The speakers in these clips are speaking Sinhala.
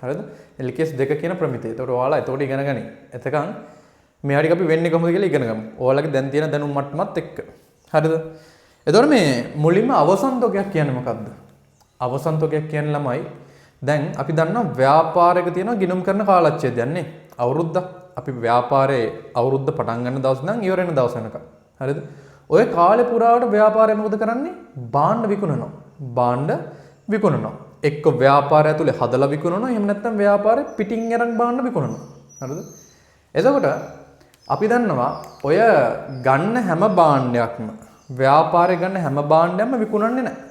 හරිද? LKS 2 කියන ප්‍රමිතිය. එතකොට ඔයාලා එතකොට ඉගෙන ගනි. එතකන් මේවා ටික අපි වෙන්නේ කොහොමද කියලා ඉගෙන ගමු. ඔයාලගේ දැන් තියෙන දැනුම් මට්ටමත් එක්ක. හරිද? එතකොට මේ මුලින්ම අවසන් තොගයක් කියන්නේ මොකද්ද? අවසන් තොගයක් කියන්නේ ළමයි දැන් අපි දන්නවා ව්‍යාපාරයක තියෙනවා ගිණුම් කරන කාලච්ඡේදයක් නේ. අවුරුද්දක්. අපි ව්‍යාපාරයේ අවුරුද්ද පටන් ගන්න දවස් ඉඳන් ඉවර වෙන දවස් වෙනකම්. හරිද? ඔය කාලේ පුරාවට ව්‍යාපාරය මොකද කරන්නේ? භාණ්ඩ විකුණනවා. භාණ්ඩ විකුණනවා. එක්ක ව්‍යාපාරය ඇතුලේ හදලා විකුණනවා. එහෙම නැත්නම් ව්‍යාපාරේ පිටින් අරන් භාණ්ඩ විකුණනවා. හරිද? එතකොට අපි දන්නවා ඔය ගන්න හැම භාණ්ඩයක්ම ව්‍යාපාරේ ගන්න හැම භාණ්ඩයක්ම විකුණන්නේ නැහැ.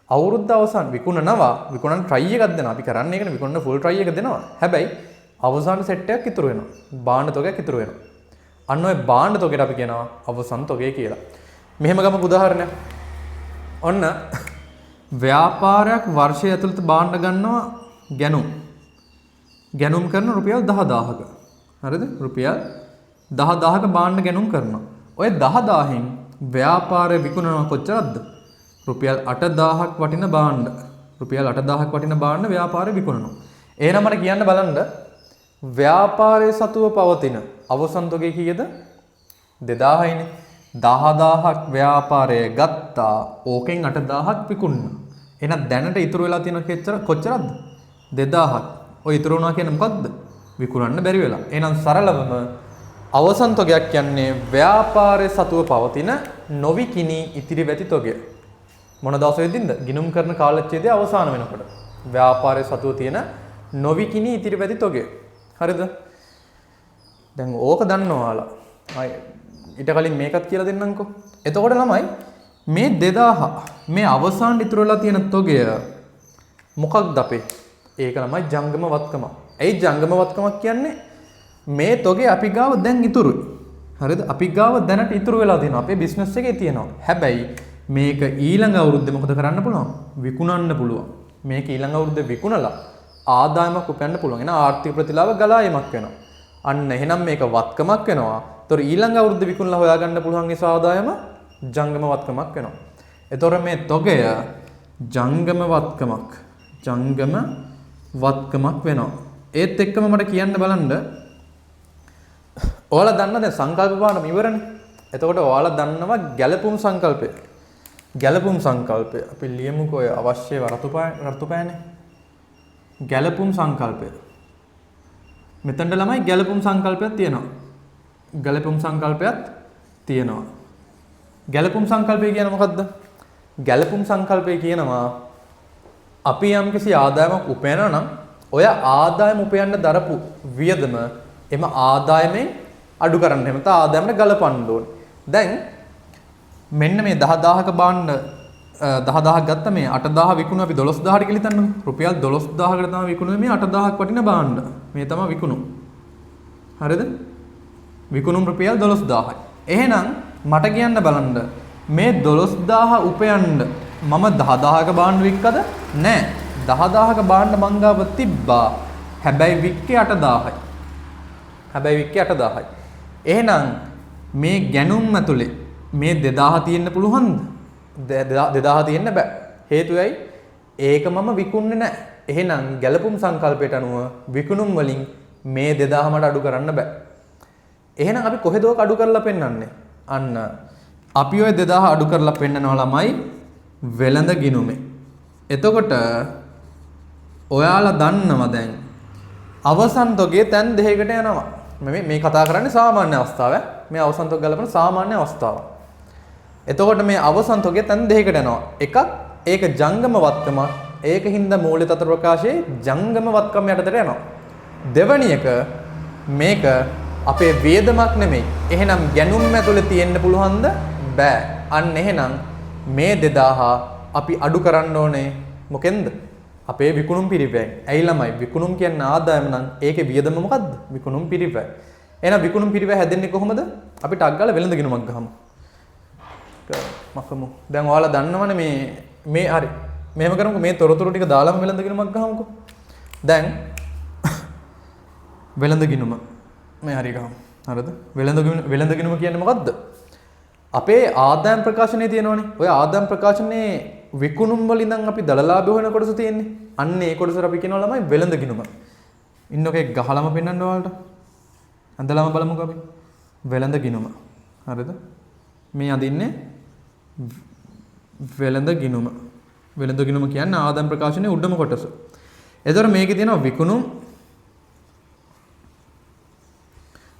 අවුරුද්ද අවසන් විකුණනවා. විකුණන්න try එකක් දෙනවා. අපි කරන්නේ ඒකනේ, විකුණන්න ෆුල් try එක දෙනවා. හැබැයි අවසාන සෙට් එකක් ඉතුරු වෙනවා. භාණ්ඩ තොගයක් ඉතුරු වෙනවා. අන්න ඔය භාණ්ඩ තොගයට අපි කියනවා අවසන් තොගය කියලා. මෙහෙම ගමු උදාහරණයක්. ඔන්න ව්‍යාපාරයක් වර්ෂය ඇතුළත භාණ්ඩ ගන්නවා ගැනුම්. ගැනුම් කරන රුපියල් 10,000ක. හරිද? රුපියල් 10,000ක භාණ්ඩ ගැනුම් කරනවා. ඔය 10,000න් ව්‍යාපාරය විකුණනවා කොච්චරක්ද? රුපියල් 8,000ක් වටින භාණ්ඩ. රුපියල් 8,000ක් වටින භාණ්ඩ ව්‍යාපාරය විකුණනවා. එහෙනම් මට කියන්න බලන්න, ව්‍යාපාරයේ සතුව පවතින අවසන් තොගය කීයද? 2000යිනේ. 10,000ක් ව්‍යාපාරය ගත්තා. ඕකෙන් 8000ක් විකුණුණා. එහෙනම් දැනට ඉතුරු වෙලා තියෙන කොච්චරක්ද? 2000ක්. ඔය ඉතුරු වුණා කියන්නේ මොකක්ද? විකුණන්න බැරි වෙලා. එහෙනම් සරලවම අවසන් තොගයක් කියන්නේ ව්‍යාපාරයේ සතුව පවතින නොවිකිණී ඉතිරි වැති තොගය. මොන දවස් වෙද්දින්ද? ගිණුම් කරන කාලච්ඡේදය අවසාන වෙනකොට. ව්‍යාපාරයේ සතුව තියෙන නොවිකිණී ඉතිරි වැති තොගය. හරිද? දැන් ඕක දන්නවා ඔයාලා. ආයේ ඊට කලින් මේකත් කියලා දෙන්නම්කෝ. එතකොට ළමයි, මේ 2000 මේ අවසාන ඉතුරු වෙලා තියෙන තොගය මොකක්ද අපේ? ඒක ළමයි ජංගම වත්කමක්. ඇයි ජංගම වත්කමක් කියන්නේ? මේ තොගේ අපි ගාව දැන් ඉතුරුයි. හරිද? අපි ගාව දැනට ඉතුරු වෙලා තියෙනවා. අපේ බිස්නස් එකේ තියෙනවා. හැබැයි මේක ඊළඟ අවුරුද්දේ මොකද කරන්න පුළුවන්? විකුණන්න පුළුවන්. මේක ඊළඟ අවුරුද්දේ විකුණලා ආදායමක් උපයන්න පුළුවන්. එහෙනම් ආර්ථික ප්‍රතිලාභ ගලා ඒමක් වෙනවා. අන්න එහෙනම් මේක වත්කමක් වෙනවා. ඒතොර ඊළඟ අවුරුද්දේ විකුණලා හොයාගන්න පුළුවන් ඒ ආදායම ජංගම වත්කමක් වෙනවා. ඒතොර මේ තොගය ජංගම වත්කමක්. ජංගම වත්කමක් වෙනවා. ඒත් එක්කම මට කියන්න බලන්න, ඔයාලා දන්න දැන් සංකල්ප පාඩම ඉවරනේ. එතකොට ඔයාලා දන්නවා ගැලපුම් සංකල්පය. ගැලපුම් සංකල්පය. අපි ලියමුකෝ ඔය අවශ්‍ය රතු පෑනේ. ගැලපුම් සංකල්පය. මෙතනට ළමයි ගැලපුම් සංකල්පයක් තියෙනවා. ගැලපුම් සංකල්පයක් තියෙනවා. ගැලපුම් සංකල්පය කියන්නේ මොකද්ද? ගැලපුම් සංකල්පය කියනවා අපි යම්කිසි ආදායමක් උපයනවා නම් ඔය ආදායම උපයන්න දරපු වියදම එම ආදායමෙන් අඩු කරන්න. එහෙම නැත්නම් ආදායමට ගලපන්න ඕනේ. දැන් මෙන්න මේ 10,000ක භාණ්ඩ 10,000ක් ගත්ත මේ 8000 විකුණුව අපි 12,000ට කියලා හිතන්නකෝ. රුපියල් 12,000කට තමයි විකුණුවේ මේ 8000ක් වටින භාණ්ඩ. මේ තමයි විකුණුම. හරිද? විකුණුම් රුපියල් 12,000යි. එහෙනම් මට කියන්න බලන්න, මේ 12,000 උපයන්න මම 10,000ක භාණ්ඩ වික්කද? නෑ. 10,000ක භාණ්ඩ මං ගාව තිබ්බා. හැබැයි වික්කේ 8000යි. හැබැයි වික්කේ 8000යි. එහෙනම් මේ ගැනුම් ඇතුලේ මේ 2000 තියෙන්න පුළුවන්ද? 2000 තියෙන්න බෑ. හේතුව ඇයි? ඒක මම විකුණන්නේ නෑ. එහෙනම් ගැලපුම් සංකල්පයට අනුව විකුණුම් වලින් මේ 2000 මට අඩු කරන්න බෑ. එහෙනම් අපි කොහෙද ඔක අඩු කරලා පෙන්වන්නේ? අන්න අපි ඔය 2000 අඩු කරලා පෙන්නනවා ළමයි වෙළඳ ගිණුමේ. එතකොට ඔයාලා දන්නවා දැන් අවසන් තොගේ තැන් දෙකකට යනවා. මේ මේ කතා කරන්නේ සාමාන්‍ය අවස්ථාව ඈ. මේ අවසන් තොග ගලපන සාමාන්‍ය අවස්ථාව. එතකොට මේ අවසන් තොගේ තැන් දෙකකට යනවා. එකක් ඒක ජංගම වත්කමක්. ඒක හින්දා මූල්‍ය තත්ත්ව ප්‍රකාශයේ ජංගම වත්කම යටතට යනවා. දෙවැනි එක මේක අපේ වියදමක් නෙමෙයි. එහෙනම් ගැනුම් ඇතුලේ තියෙන්න පුළුවන්ද? බෑ. අන්න එහෙනම් මේ 2000 අපි අඩු කරන්න ඕනේ මොකෙන්ද? අපේ විකුණුම් පිරිවැයෙන්. ඇයි ළමයි, විකුණුම් කියන්නේ ආදායම නම් ඒකේ වියදම මොකද්ද? විකුණුම් පිරිවැය. එහෙනම් විකුණුම් පිරිවැය හැදෙන්නේ කොහොමද? අපි ටක් ගාලා වෙළඳ ගිණුමක් ගහමු. මකමු. දැන් ඔයාලා දන්නවනේ මේ මේ හරි. මෙහෙම කරමුකෝ, මේ තොරතුරු ටික දාලාම වෙළඳ ගිණුමක් ගහමුකෝ. දැන් වෙළඳ ගිණුම මේ හරි ගහමු. හරිද? වෙළඳ ගිණුම කියන්නේ මොකද්ද? අපේ ආදායම් ප්‍රකාශනයේ තියෙනවනේ. ඔය ආදායම් ප්‍රකාශනයේ විකුණුම් වල ඉඳන් අපි දළලාභ හොයන කොටස තියෙන්නේ. අන්න ඒ කොටසට අපි කියනවා ළමයි වෙළඳ ගිණුම. ඉන්නකෝ ඒක ගහලම පෙන්නන්න ඔයාලට. ඇඳලම බලමුකෝ අපි. වෙළඳ ගිණුම. හරිද? මේ අඳින්නේ වෙළඳ ගිණුම. වෙළඳ ගිණුම කියන්නේ ආදායම් ප්‍රකාශනයේ උඩම කොටස. එතකොට මේකේ තියෙනවා විකුණුම්.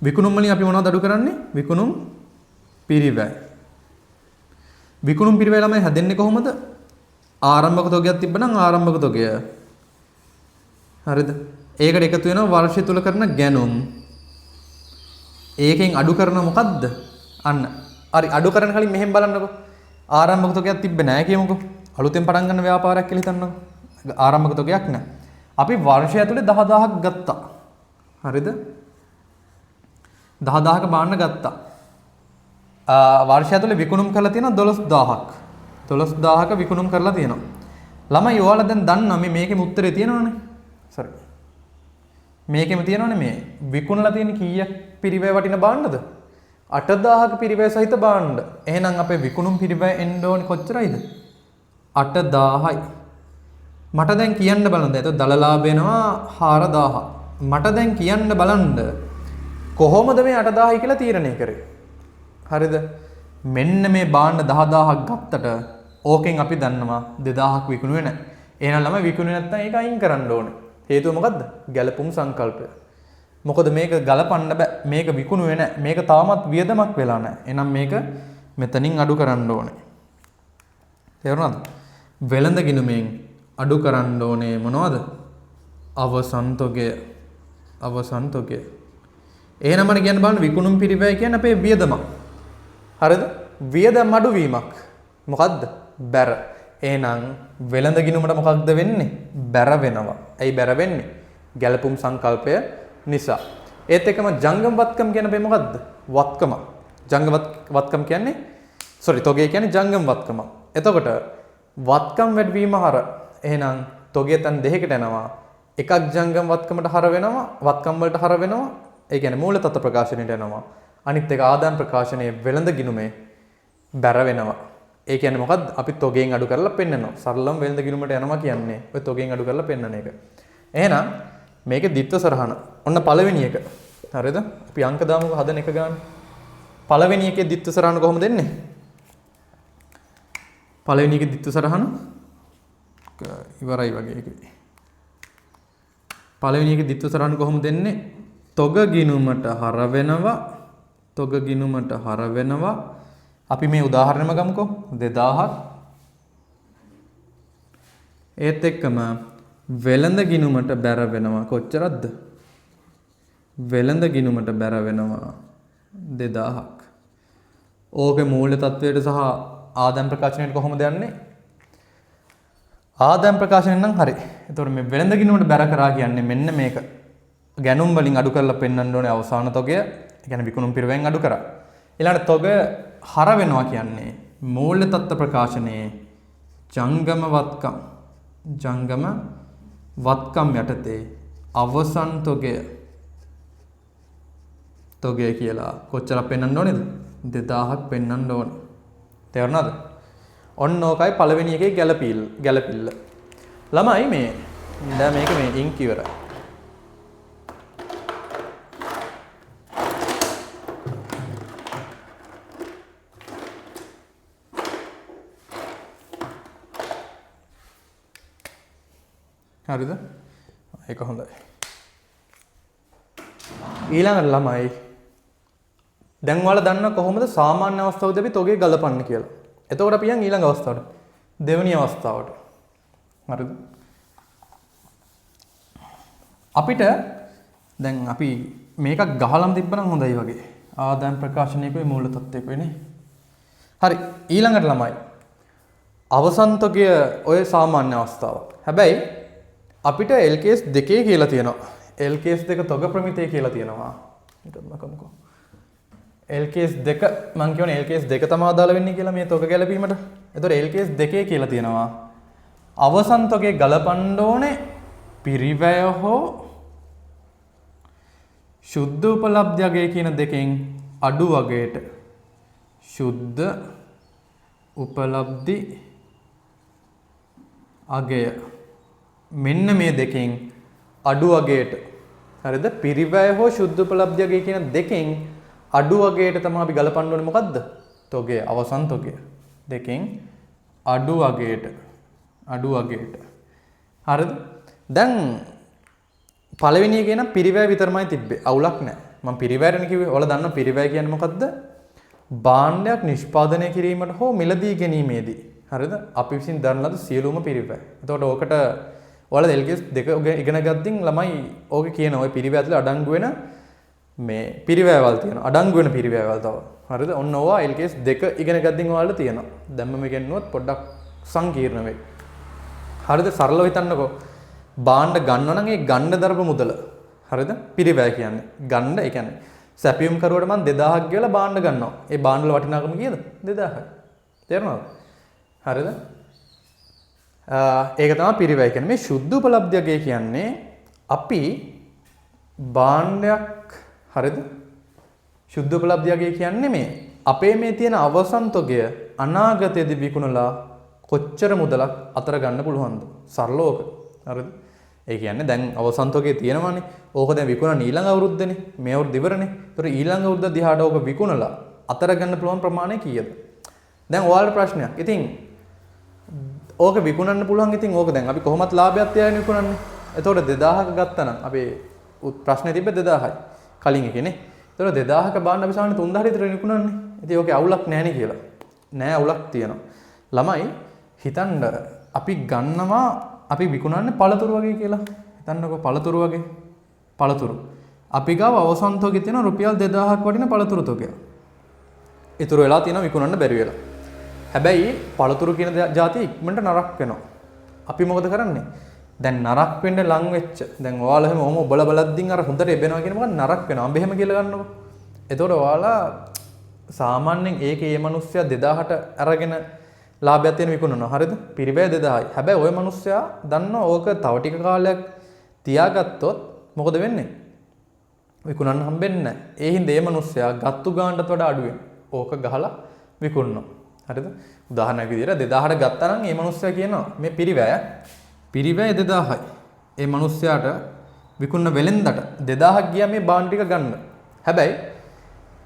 විකුණුම් වලින් අපි මොනවද අඩු කරන්නේ? විකුණුම් පිරිවැය. විකුණුම් පිරිවැය ළමයි හැදෙන්නේ කොහොමද? ආරම්භක තොගයක් තිබ්බනම් ආරම්භක තොගය. හරිද? ඒකට එකතු වෙනවා වර්ෂය තුල කරන ගැනුම්. ඒකෙන් අඩු කරන මොකද්ද? අන්න. හරි අඩු කරන කලින් මෙහෙම බලන්නකෝ. ආරම්භක තොගයක් තිබ්බේ නෑ කියමුකෝ. අලුතෙන් පටන් ගන්න ව්‍යාපාරයක් කියලා හිතන්නකෝ. ආරම්භක තොගයක් නෑ. අපි වර්ෂය ඇතුලේ 10000ක් ගත්තා. හරිද? 10000ක බාන්න ගත්තා. වර්ෂය ඇතුලේ විකුණුම් කරලා තියෙනවා 12000ක්. 12000ක විකුණුම් කරලා තියෙනවා. ළමයි ඔයාලා දැන් දන්නවා මේ මේකෙම උත්තරේ තියෙනවනේ. සෝරි. මේකෙම තියෙනවනේ මේ විකුණලා තියෙන කීයක් පිරිවැය වටින භාණ්ඩද? 8000ක පිරිවැය සහිත භාණ්ඩ. එහෙනම් අපේ විකුණුම් පිරිවැය එන්න ඕනේ කොච්චරයිද? 8000යි. මට දැන් කියන්න බලන්න. එතකොට දල ලාභ එනවා 4000. මට දැන් කියන්න බලන්න කොහොමද මේ 8000යි කියලා තීරණය කරේ? හරිද? මෙන්න මේ භාණ්ඩ 10000ක් ගත්තට ඕකෙන් අපි දන්නවා 2000ක් විකුණුවේ නැහැ. එහෙනම් ළමයි විකුණුවේ නැත්නම් ඒක අයින් කරන්න ඕනේ. හේතුව මොකද්ද? ගැලපුම් සංකල්පය. මොකද මේක ගලපන්න බෑ. මේක විකුණුවේ නැහැ. මේක තාමත් වියදමක් වෙලා නැහැ. එහෙනම් මේක මෙතනින් අඩු කරන්න ඕනේ. තේරුණාද? වෙළඳ ගිණුමෙන් අඩු කරන්න ඕනේ මොනවද? අවසන් තොගය. අවසන් තොගය. එහෙනම් මට කියන්න බලන්න විකුණුම් පිරිවැය කියන්නේ අපේ වියදමක්. හරිද? වියදම් අඩුවීමක්. මොකද්ද? බැර. එහෙනම් වෙළඳ ගිණුමට මොකක්ද වෙන්නේ? බැර වෙනවා. ඇයි බැර වෙන්නේ? ගැලපුම් සංකල්පය නිසා. ඒත් එක්කම ජංගම වත්කම් කියන අපේ මොකද්ද? වත්කම. ජංගම වත්කම් කියන්නේ සෝරි තොගය කියන්නේ ජංගම වත්කම. එතකොට වත්කම් වැඩිවීම හර එහෙනම් තොගය තැන් දෙකකට යනවා. එකක් ජංගම වත්කමට හර වෙනවා, වත්කම් වලට හර වෙනවා. ඒ කියන්නේ මූල තත්ත්ව ප්‍රකාශනයට යනවා. අනිත් එක ආදායම් ප්‍රකාශනයේ වෙළඳ ගිණුමේ බැර වෙනවා. ඒ කියන්නේ මොකද්ද? අපි තොගයෙන් අඩු කරලා පෙන්නනවා. සරලම වෙළඳ ගිණුමට යනවා කියන්නේ ඔය තොගයෙන් අඩු කරලා පෙන්නන එක. එහෙනම් මේකේ ද්විත්ව සරහන. ඔන්න පළවෙනි එක. හරිද? අපි අංක දාමුකෝ හදන එක ගන්න. පළවෙනි එකේ ද්විත්ව සරහන කොහොමද එන්නේ? පළවෙනි එකේ ද්විත්ව සරහන ඉවරයි වගේ එකේ. පළවෙනි එකේ ද්විත්ව සරහන කොහොමද එන්නේ? තොග ගිණුමට හර වෙනවා. තොග ගිණුමට හර වෙනවා. අපි මේ උදාහරණෙම ගමුකෝ 2000ක්. ඒත් එක්කම වෙළඳ ගිණුමට බැර වෙනවා කොච්චරක්ද? වෙළඳ ගිණුමට බැර වෙනවා 2000ක්. ඕකේ මූල්‍ය තත්වයට සහ ආදායම් ප්‍රකාශනයට කොහොමද යන්නේ? ආදායම් ප්‍රකාශනය නම් හරි. එතකොට මේ වෙළඳ ගිණුමට බැර කරා කියන්නේ මෙන්න මේක. ගැනුම් වලින් අඩු කරලා පෙන්වන්න ඕනේ අවසාන තොගය. ඒ කියන්නේ විකුණුම් පිරිවැයෙන් අඩු කරා. ඊළඟට තොග හර වෙනවා කියන්නේ මූල්‍ය තත්ත්ව ප්‍රකාශනයේ ජංගම වත්කම් ජංගම වත්කම් යටතේ අවසන් තොගය තොගය කියලා කොච්චරක් පෙන්වන්න ඕනේද? 2000ක් පෙන්වන්න ඕනේ. තේරුණාද? ඔන්න ඕකයි පළවෙනි එකේ ගැලපිල්ල. ළමයි මේ දැන් මේක මේ ඉන්ක් ඉවරයි. හරිද? ඒක හොඳයි. ඊළඟට ළමයි දැන් ඔයාලා දන්නවා කොහොමද සාමාන්‍ය අවස්ථාවේදී අපි තොගේ ගලපන්නේ කියලා. එතකොට අපි යන් ඊළඟ අවස්ථාවට. දෙවෙනි අවස්ථාවට. හරිද? අපිට දැන් අපි මේකක් ගහලම තිබ්බනම් හොඳයි වගේ. ආදායම් ප්‍රකාශනයකයි මූල තත්ත්වයකයි නේ. හරි. ඊළඟට ළමයි අවසන් තොගය ඔය සාමාන්‍ය අවස්ථාවක්. හැබැයි අපිට LKS දෙකේ කියලා තියෙනවා. LKS දෙක තොග ප්‍රමිතය කියලා තියෙනවා. ඒකත් මකමුකෝ. LKS දෙක මං කියවනේ LKS දෙක තමයි අදාළ වෙන්නේ කියලා මේ තොග ගැලපීමට. එතකොට LKS දෙකේ කියලා තියෙනවා. අවසන් තොගේ ගලපන්න ඕනේ පිරිවැය හෝ ශුද්ධ උපලබ්ධ අගය කියන දෙකෙන් අඩු වගයට ශුද්ධ උපලබ්ධි අගය මෙන්න මේ දෙකෙන් අඩු අගයට හරිද? පිරිවැය හෝ ශුද්ධ උපලබ්ධියගේ කියන දෙකෙන් අඩු අගයට තමයි අපි ගලපන්න ඕනේ මොකද්ද? තොගය, අවසන් තොගය. දෙකෙන් අඩු අගයට. අඩු අගයට. හරිද? දැන් පළවෙනි එකේ නම් පිරිවැය විතරමයි තිබ්බේ. අවුලක් නෑ. මම පිරිවැයටනේ කිව්වේ. ඔයාලා දන්නවා පිරිවැය කියන්නේ මොකද්ද? භාණ්ඩයක් නිෂ්පාදනය කිරීමට හෝ මිලදී ගැනීමේදී, හරිද? අපි විසින් දරන ලද සියලුම පිරිවැය. එතකොට ඕකට ඔයාලා LKS දෙක ඉගෙන ගද්දින් ළමයි ඕකේ කියන ඔය පිරිවැය ඇතුලේ අඩංගු වෙන මේ පිරිවැයවල් තියෙනවා. අඩංගු වෙන පිරිවැයවල් තව. හරිද? ඔන්න ඕවා LKS දෙක ඉගෙන ගද්දින් ඔයාලට තියෙනවා. දැන් මම ඉගෙනුවොත් පොඩ්ඩක් සංකීර්ණ වෙයි. හරිද? සරලව හිතන්නකෝ. භාණ්ඩ ගන්නව නම් ඒ ගන්න දරපු මුදල. හරිද? පිරිවැය කියන්නේ. ගන්න, ඒ කියන්නේ සැපියුම් කරුවට මං 2000ක් ගෙවලා භාණ්ඩ ගන්නවා. ඒ භාණ්ඩ වල වටිනාකම කීයද? 2000යි. තේරුණාද? හරිද? ඒක තමයි පිරිවැය කියන්නේ. මේ ශුද්ධ උපලබ්ධියගේ කියන්නේ අපි භාණ්ඩයක්, හරිද? ශුද්ධ උපලබ්ධියගේ කියන්නේ මේ අපේ මේ තියෙන අවසන් තොගය අනාගතයේදී විකුණලා කොච්චර මුදලක් අතර ගන්න පුළුවන්ද? සරලව. හරිද? ඒ කියන්නේ දැන් අවසන් තොගය තියෙනවනේ. ඕක දැන් විකුණන ඊළඟ අවුරුද්දනේ. මේ අවුරුද්ද ඉවරනේ. ඒතර ඊළඟ අවුරුද්ද දිහාට ඕක විකුණලා අතර ගන්න පුළුවන් ප්‍රමාණය කීයද? දැන් ඔයාලට ප්‍රශ්නයක්. ඉතින් ඕක විකුණන්න පුළුවන්. ඉතින් ඕක දැන් අපි කොහොමත් ලාභයක් තියාගෙන විකුණන්නේ. එතකොට 2000ක ගත්තා නම් අපේ ප්‍රශ්නේ තිබ්බේ 2000යි. කලින් එකේ නේ. එතකොට 2000ක බාන්න අපි සාමාන්‍ය 3000 විතර විකුණන්නේ. ඉතින් ඕකේ අවුලක් නෑනේ කියලා. නෑ, අවුලක් තියෙනවා. ළමයි හිතන්න අපි ගන්නවා, අපි විකුණන්නේ පළතුරු වගේ කියලා. හිතන්නකෝ පළතුරු වගේ. පළතුරු. අපි ගාව අවසන් තොගේ තියෙන රුපියල් 2000ක් වටින පළතුරු තොගයක්. ඉතුරු වෙලා තියෙනවා විකුණන්න බැරි වෙලා. හැබැයි පළතුරු කියන ජාතිය ඉක්මනට නරක වෙනවා. අපි මොකද කරන්නේ? දැන් නරක වෙන්න ලං වෙච්ච, දැන් ඔයාලා එහෙම ඔහොම ඔබල බලද්දින් අර හොඳට එබෙනවා කියන මොකද නරක වෙනවා. අඹ එහෙම කියලා ගන්නකො. එතකොට ඔයාලා සාමාන්‍යයෙන් ඒකේ මේ මිනිස්සයා 2000ට අරගෙන ලාභයක් තියෙන විකුණනවා. හරිද? පිරිවැය 2000යි. හැබැයි ඔය මිනිස්සයා දන්නවා ඕක තව ටික කාලයක් තියාගත්තොත් මොකද වෙන්නේ? විකුණන්න හම්බෙන්නේ නැහැ. ඒ හින්දා මේ මිනිස්සයා ගත්තු ගානටත් වඩා අඩුවෙන් ඕක ගහලා විකුණනවා. හරිද? උදාහරණයක් විදියට 2000ට ගත්තා නම් මේ මිනිස්සයා කියනවා මේ පිරිවැය 2000යි. ඒ මිනිස්සයාට විකුණන වෙලෙන්දට 2000ක් ගියා මේ භාණ්ඩ ටික ගන්න. හැබැයි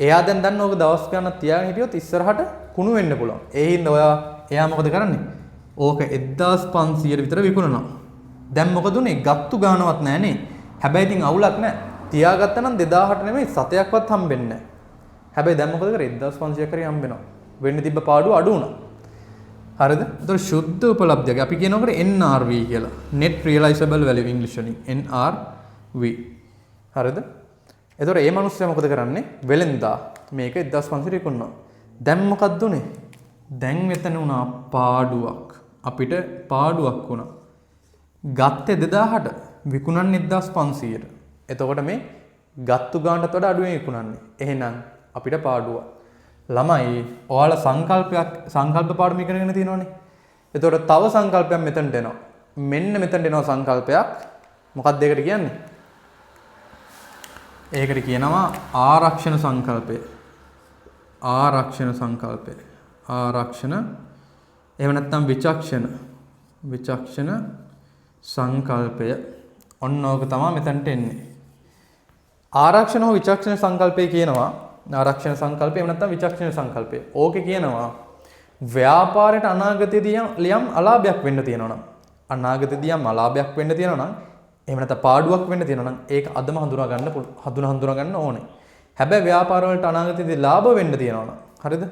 එයා දැන් දන්න ඕක දවස් ගානක් තියාගෙන හිටියොත් ඉස්සරහට කුණු වෙන්න පුළුවන්. ඒ හින්දා එයා මොකද කරන්නේ? ඕක 1500ට විතර විකුණනවා. දැන් මොකද උනේ? ගත්තු ගානවත් නෑනේ. හැබැයි ඉතින් අවුලක් නෑ. තියාගත්තා නම් 2000ට නෙමෙයි සතයක්වත් හම්බෙන්නේ නෑ. හැබැයි දැන් මොකද කරේ? 1500ක් හරි හම්බෙනවා. වෙන්න තිබ්බ පාඩුව අඩු වුණා. හරිද? එතකොට ශුද්ධ උපලබ්ධිය අපි කියනකොට NRV කියලා. Net Realizable Value ඉංග්‍රීසි වලින් NRV. හරිද? එතකොට මේ මිනිස්සයා මොකද කරන්නේ? වෙලෙන්දා මේක 1500 විකුණනවා. දැන් මොකද්ද උනේ? දැන් මෙතන වුණා පාඩුවක්. අපිට පාඩුවක් වුණා. ගත්තේ 2000ට විකුණන්නේ 1500ට. එතකොට මේ ගත්තු ගානටත් වඩා අඩුවෙන් විකුණන්නේ. එහෙනම් අපිට පාඩුවක්. ළමයි ඔයාලා සංකල්ප පාඩම ඉගෙනගෙන තියෙනවනේ. එතකොට තව සංකල්පයක් මෙතනට එනවා. මෙන්න මෙතනට එනවා සංකල්පයක්. මොකක්ද ඒකට කියන්නේ? ඒකට කියනවා ආරක්ෂණ සංකල්පය. ආරක්ෂණ සංකල්පය. ආරක්ෂණ එහෙම නැත්නම් විචක්ෂණ. විචක්ෂණ සංකල්පය. ඔන්න ඕක තමයි මෙතනට එන්නේ. ආරක්ෂණ හෝ විචක්ෂණ සංකල්පය කියනවා. ආරක්ෂණ සංකල්පය එහෙම නැත්නම් විචක්ෂණ සංකල්පය. ඕකේ කියනවා ව්‍යාපාරයට අනාගතයේදී යම් අලාභයක් වෙන්න තියෙනවා නම්, අනාගතයේදී යම් අලාභයක් වෙන්න තියෙනවා නම්, එහෙම නැත්නම් පාඩුවක් වෙන්න තියෙනවා නම් ඒක අදම හඳුනා ගන්න පුළුවන්. හඳුනා ගන්න ඕනේ. හැබැයි ව්‍යාපාර වලට අනාගතයේදී ලාභ වෙන්න තියෙනවා නම්, හරිද?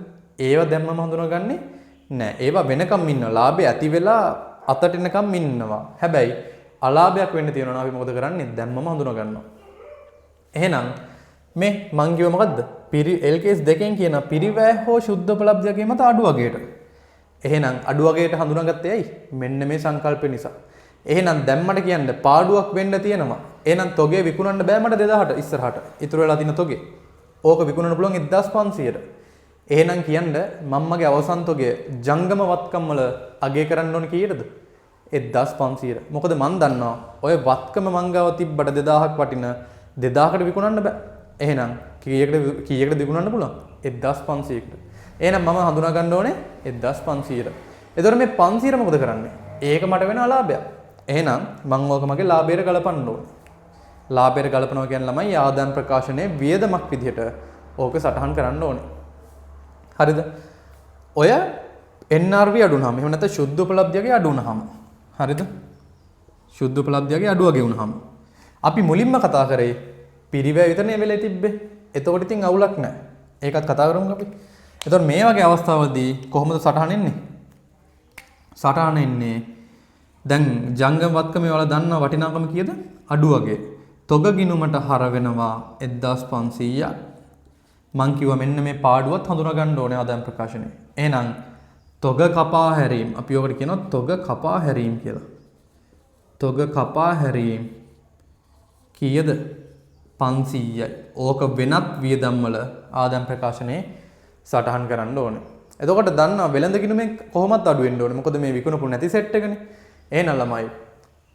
ඒව දැම්මම හඳුනාගන්නේ නෑ. ඒවා වෙනකම් ඉන්නවා. ලාභය ඇති වෙලා අතට එනකම් ඉන්නවා. හැබැයි අලාභයක් වෙන්න තියෙනවා නම් අපි මොකද කරන්නේ? දැම්මම හඳුනා ගන්නවා. එහෙනම් මේ මං කිව්ව මොකද්ද? LKS දෙකෙන් කියන පිරිවැය හෝ ශුද්ධ උපලබ්ධියගේ මත අඩු අගයට. එහෙනම් අඩු අගයට හඳුනාගත්තේ ඇයි? මෙන්න මේ සංකල්පය නිසා. එහෙනම් දැන් මට කියන්න පාඩුවක් වෙන්න තියෙනවා. එහෙනම් තොගේ විකුණන්න බෑ මට 2000ට ඉස්සරහට. ඉතුරු වෙලා තියෙන තොගේ. ඕක විකුණන්න පුළුවන් 1500ට. එහෙනම් කියන්න මම මගේ අවසන් තොගය ජංගම වත්කම් වල අගය කරන්න ඕනේ කීයටද? 1500ට. මොකද මං දන්නවා ඔය වත්කම මං ගාව තිබ්බට 2000ක් වටින 2000කට විකුණන්න බෑ. එහෙනම් කීයකට විකුණන්න පුළුවන්? 1500කට. එහෙනම් මම හඳුනා ගන්න ඕනේ 1500ට. එතකොට මේ 500 මොකද කරන්නේ? ඒක මට වෙන අලාභයක්. එහෙනම් මං ඕක මගේ ලාභයට ගලපන්න ඕනේ. ලාභයට ගලපනවා කියන්නේ ළමයි ආදායම් ප්‍රකාශනයේ වියදමක් විදිහට ඕක සටහන් කරන්න ඕනේ. හරිද? ඔය NRV අඩු වුණාම එහෙම නැත්නම් ශුද්ධ උපලබ්ධියගේ අඩු වුණාම, හරිද? ශුද්ධ උපලබ්ධියගේ අඩුව ගෙවුනහම අපි මුලින්ම කතා කරේ පිරිවැය විතරනේ වෙලේ තිබ්බේ. එතකොට ඉතින් අවුලක් නැහැ. ඒකත් කතා කරමු අපි. එතකොට මේ වගේ අවස්ථාවලදී කොහොමද සටහන එන්නේ? සටහන එන්නේ දැන් ජංගම වත්කමේ ඔයාලා දන්නා වටිනාකම කීයද? අඩු වගේ. තොග ගිණුමට හර වෙනවා 1500ක්. මං කිව්වා මෙන්න මේ පාඩුවත් හඳුනා ගන්න ඕනේ ආදායම් ප්‍රකාශනයේ. එහෙනම් තොග කපා හැරීම, අපි ඔකට කියනවා තොග කපා හැරීම කියලා. තොග කපා හැරීම කීයද? 500යි. ඕක වෙනත් වියදම් වල ආදායම් ප්‍රකාශනයේ සටහන් කරන්න ඕනේ. එතකොට දන්නවා වෙළඳ ගිණුමෙන් කොහොමත් අඩු වෙන්න ඕනේ. මොකද මේ විකුණපු නැති සෙට් එකනේ. එහෙනම් ළමයි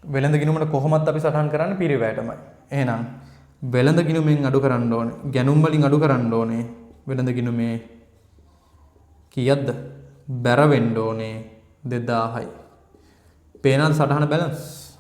වෙළඳ ගිණුමට කොහොමත් අපි සටහන් කරන්නේ පිරිවැයටමයි. එහෙනම් වෙළඳ ගිණුමෙන් අඩු කරන්න ඕනේ. ගැනුම් වලින් අඩු කරන්න ඕනේ. වෙළඳ ගිණුමේ කීයක්ද? බැර වෙන්න ඕනේ 2000යි. පේනවද සටහන බැලන්ස්?